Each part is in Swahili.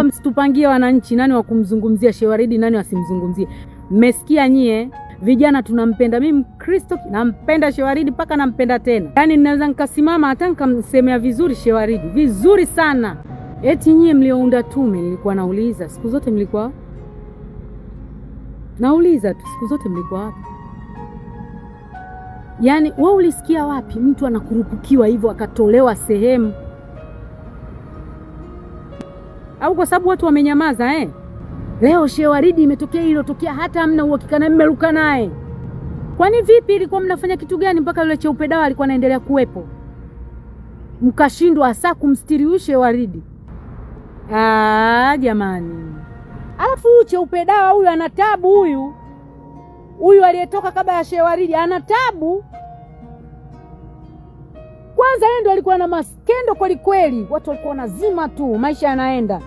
Msitupangie wananchi nani wa kumzungumzia Shewaridi, nani wasimzungumzie. Mmesikia nyie vijana, tunampenda. Mimi Mkristo nampenda Shewaridi mpaka nampenda tena, yaani ninaweza nikasimama hata nikamsemea vizuri Shewaridi vizuri sana. Eti nyie mliounda tume, nilikuwa nauliza siku zote, mlikuwa nauliza tu siku zote, mlikuwa wapi? Yaani wewe ulisikia wapi mtu anakurupukiwa hivyo akatolewa sehemu? Au kwa sababu watu wamenyamaza eh? Leo Shewaridi imetokea iliyotokea, hata hamna uhakika na mmeruka naye. Kwani vipi, ilikuwa mnafanya kitu gani mpaka yule cheupe dawa alikuwa anaendelea kuwepo, mkashindwa hasa kumstiri huyu Shewaridi? Ah, jamani, alafu huyu cheupe dawa huyu ana tabu huyu huyu aliyetoka kabla ya Shewaridi ana tabu. Kwanza yeye ndo alikuwa na maskendo kweli kweli, watu walikuwa wanazima tu, maisha yanaenda.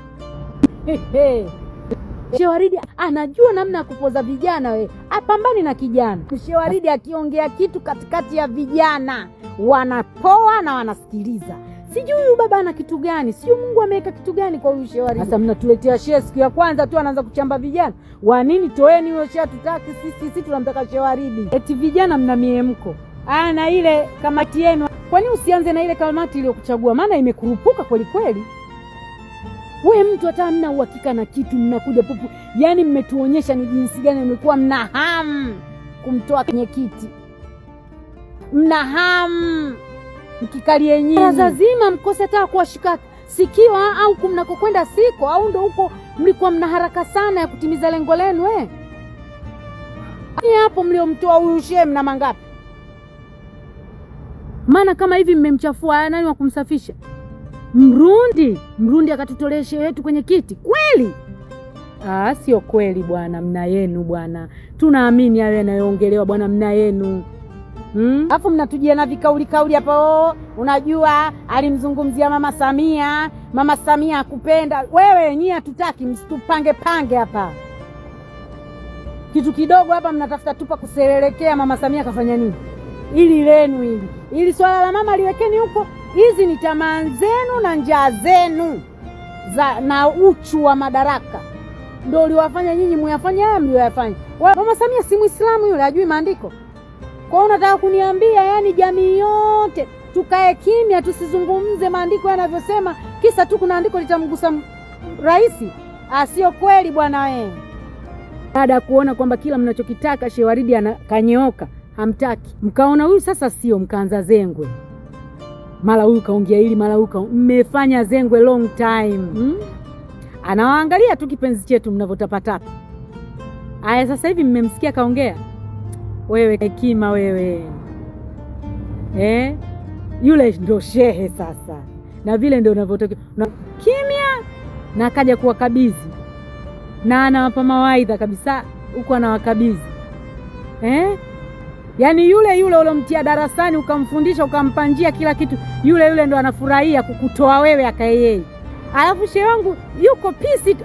Shewaridi anajua namna ya kupoza vijana, we apambani na kijana. Shewaridi akiongea kitu katikati ya vijana wanapoa na wanasikiliza. Sijui huyu baba ana kitu gani, sijui Mungu ameweka kitu gani kwa huyu Shewaridi. Sasa mnatuletea shehe siku ya kwanza tu anaanza kuchamba vijana wa nini? Toeni huyo shehe, tutaki sisi, sisi tunamtaka Shewaridi. Eti vijana mna miemko aya, na ile kamati yenu, kwani usianze na ile kamati iliyokuchagua? Maana imekurupuka kweli kweli. We mtu hata hamna uhakika na kitu, mnakuja pupu. Yaani mmetuonyesha ni jinsi gani mlikuwa mna hamu kumtoa kwenye kiti, mna hamu mkikalie nyinyi baraza zima, mkose hata kuwashika sikio au kumnakokwenda siko, au ndo huko mlikuwa mna haraka sana ya kutimiza lengo lenu eh? Hapo mliomtoa huyu shehe mna mangapi? Maana kama hivi mmemchafua, nani wa kumsafisha? Mrundi, Mrundi akatutolea shehe wetu kwenye kiti kweli? Ah, sio kweli bwana, mna yenu bwana, tunaamini hayo yanayoongelewa bwana, mna yenu Alafu mnatujia na vikauli kauli hapa. Oh, unajua alimzungumzia Mama Samia, Mama Samia akupenda wewe. Nyie hatutaki, msitupange pange hapa kitu kidogo hapa, mnatafuta tupa kuselelekea. Mama Samia kafanya nini? Ili lenu hili ili swala la mama liwekeni huko. Hizi ni tamaa zenu na njaa zenu za na uchu wa madaraka ndio uliwafanya nyinyi muyafanye haya mlioyafanya. Mama Samia si Muislamu yule, hajui maandiko. Kwa hiyo unataka kuniambia yani jamii yote tukae kimya tusizungumze maandiko yanavyosema, kisa tu kuna andiko litamgusa rais? Sio kweli bwana wewe. Baada ya kuona kwamba kila mnachokitaka Shewaridi anakanyooka, hamtaki, mkaona huyu sasa sio, mkaanza zengwe, mara huyu kaongea hili, mara huyu mmefanya zengwe long time Anawaangalia tu kipenzi chetu mnavyotapatapa. Aya, sasa hivi mmemsikia kaongea. Wewe hekima wewe eh? Yule ndo shehe sasa, na vile ndio unavyotokea na kimya, na akaja kuwakabidhi na anawapa mawaidha kabisa huku anawakabidhi eh? Yaani yule yule uliomtia darasani ukamfundisha ukampa njia kila kitu, yule yule ndo anafurahia kukutoa wewe akae yeye. Alafu shehe wangu yuko pisi.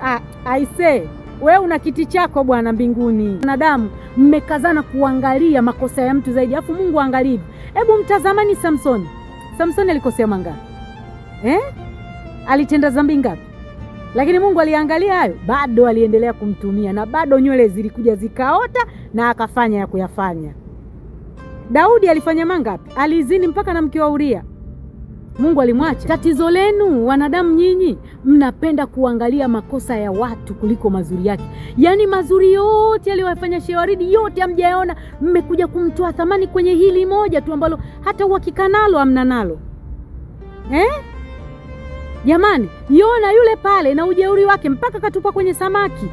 Aisee, wewe una kiti chako bwana mbinguni. Wanadamu mmekazana kuangalia makosa ya mtu zaidi, alafu Mungu angalii. Hebu mtazamani Samsoni. Samsoni alikosea mangapi eh? Alitenda dhambi ngapi? Lakini Mungu aliangalia hayo, bado aliendelea kumtumia na bado nywele zilikuja zikaota na akafanya ya kuyafanya. Daudi alifanya mangapi? Alizini mpaka na mke wa Uria. Mungu alimwacha. Tatizo lenu wanadamu, nyinyi mnapenda kuangalia makosa ya watu kuliko mazuri yake. Yaani mazuri yote aliyofanya Shewaridi yote hamjayaona, mmekuja kumtoa thamani kwenye hili moja tu ambalo hata uhakika nalo hamna nalo eh? Jamani, Yona yule pale na ujeuri wake mpaka katupwa kwenye samaki,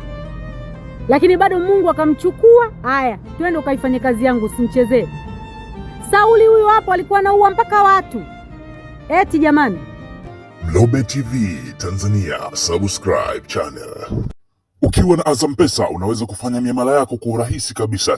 lakini bado Mungu akamchukua. Haya, twende ukaifanye kazi yangu, usimchezee. Sauli huyu hapo alikuwa anaua mpaka watu. Eti jamani, Mlobe TV Tanzania, subscribe channel. Ukiwa na Azam Pesa unaweza kufanya miamala yako kwa urahisi kabisa.